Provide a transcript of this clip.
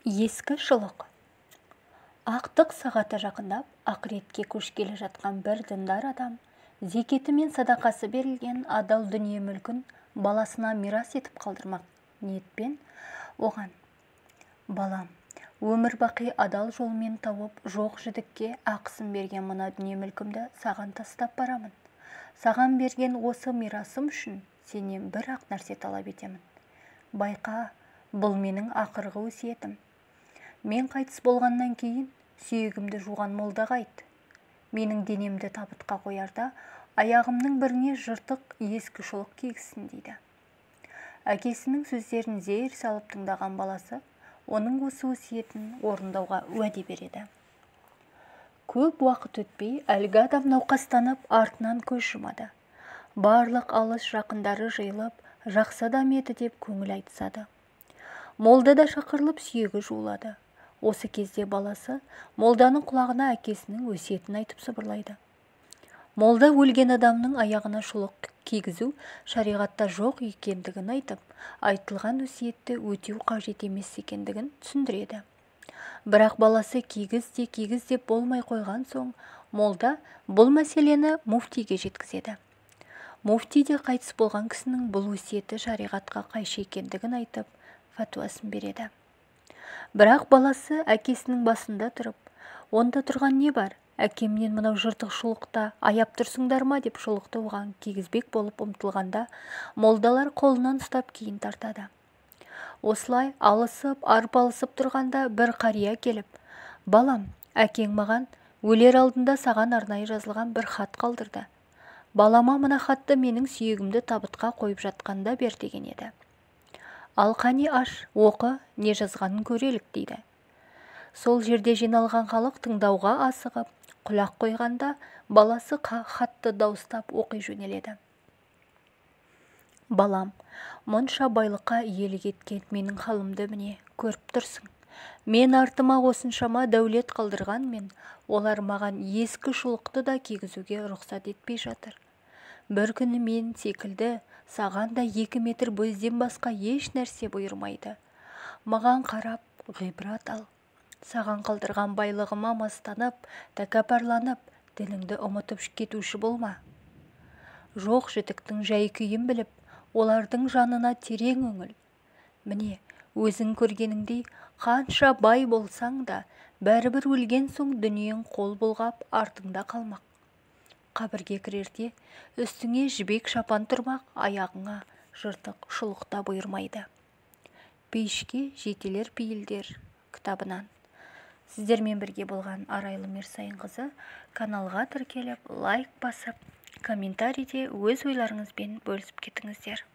Ескі шұлық. Ақтық сағаты жақындап, ақыретке көшкелі жатқан бір діндар адам зекеті мен садақасы берілген адал дүние-мүлкін баласына мирас етіп қалдырмақ ниетпен оған: «Балам, өмір бақи адал жолмен тауып, жоқ жідікке ақысын берген мына дүние-мүлкімді саған тастап барамын. Саған берген осы мирасым үшін сенен бір-ақ нәрсе талап етемін. Байқа, бұл менің ақырғы өсиетім. Мен қайтыс болғаннан кейін сүйегімді жуған молдаға айт. Менің денемді табытқа қоярда аяғымның біріне жыртық ескі шұлық кигізсін», – дейді. Әкесінің сөздерін зер салып тыңдаған баласы оның осы өсиетін орындауға уәде береді. Көп уақыт өтпей, әлгі адам науқастанып, артынан көз жұмады. Барлық алыс жақындары жиылып, жақсы адам еді деп көңіл айтысады. Молда да шақырылып, сүйегі жуылады. Осы кезде баласы молданың құлағына әкесінің өсиетін айтып сыбырлайды. Молда өлген адамның аяғына шұлық кигізу шариғатта жоқ екендігін айтып, айтылған өсиетті өтеу қажет емес екендігін түсіндіреді. Бірақ баласы кигіз де кигіз деп болмай қойған соң, молда бұл мәселені муфтиге жеткізеді. Муфти де қайтыс болған кісінің бұл өсиеті шариғатқа қайшы екендігін айтып, фәтуасын береді. Бірақ баласы әкесінің басында тұрып, «Онда тұрған не бар? Әкемнен мынау жыртық шұлықта аяп тұрсыңдар ма?» деп шұлықты оған кигізбек болып ұмтылғанда, молдалар қолынан ұстап кейін тартады. Осылай алысып, арпалысып тұрғанда бір қария келіп, «Балам, әкең маған өлер алдында саған арнайы жазылған бір хат қалдырды. Балама мына хатты менің сүйегімді табытқа қойып жатқанда бер деген еді. Ал қане аш, оқы, не жазғанын көрелік», дейді. Сол жерде жиналған халық тыңдауға асығып, құлақ қойғанда баласы хатты дауыстап оқи жөнеледі. «Балам, мұнша байлыққа иелік еткен менің халымды міне көріп тұрсың. Мен артыма осыншама дәулет қалдырғанмен, олар маған ескі шұлықты да кигізуге рұқсат етпей жатыр. Бір күні мен секілді саған да 2 метр бөзден басқа еш нәрсе бұйырмайды. Маған қарап ғибрат ал. Саған қалдырған байлығыма мастанып, тәкаппарланып, дініңді ұмытып кетуші болма. Жоқ жітіктің жай-күйін біліп, олардың жанына терең үңіл. Міне, өзің көргеніңдей, қанша бай болсаң да, бәрібір өлген соң дүниең қол бұлғап артыңда қалмақ. Қабірге кірерде үстіңе жібек шапан тұрмақ, аяғыңа жыртық шұлық та бұйырмайды». Пейішке жетелер пейілдер кітабынан. Сіздермен бірге болған Арайлы Мирсайынқызы. Каналға тіркеліп, лайк басып, комментарийде өз ойларыңызбен бөлісіп кетіңіздер.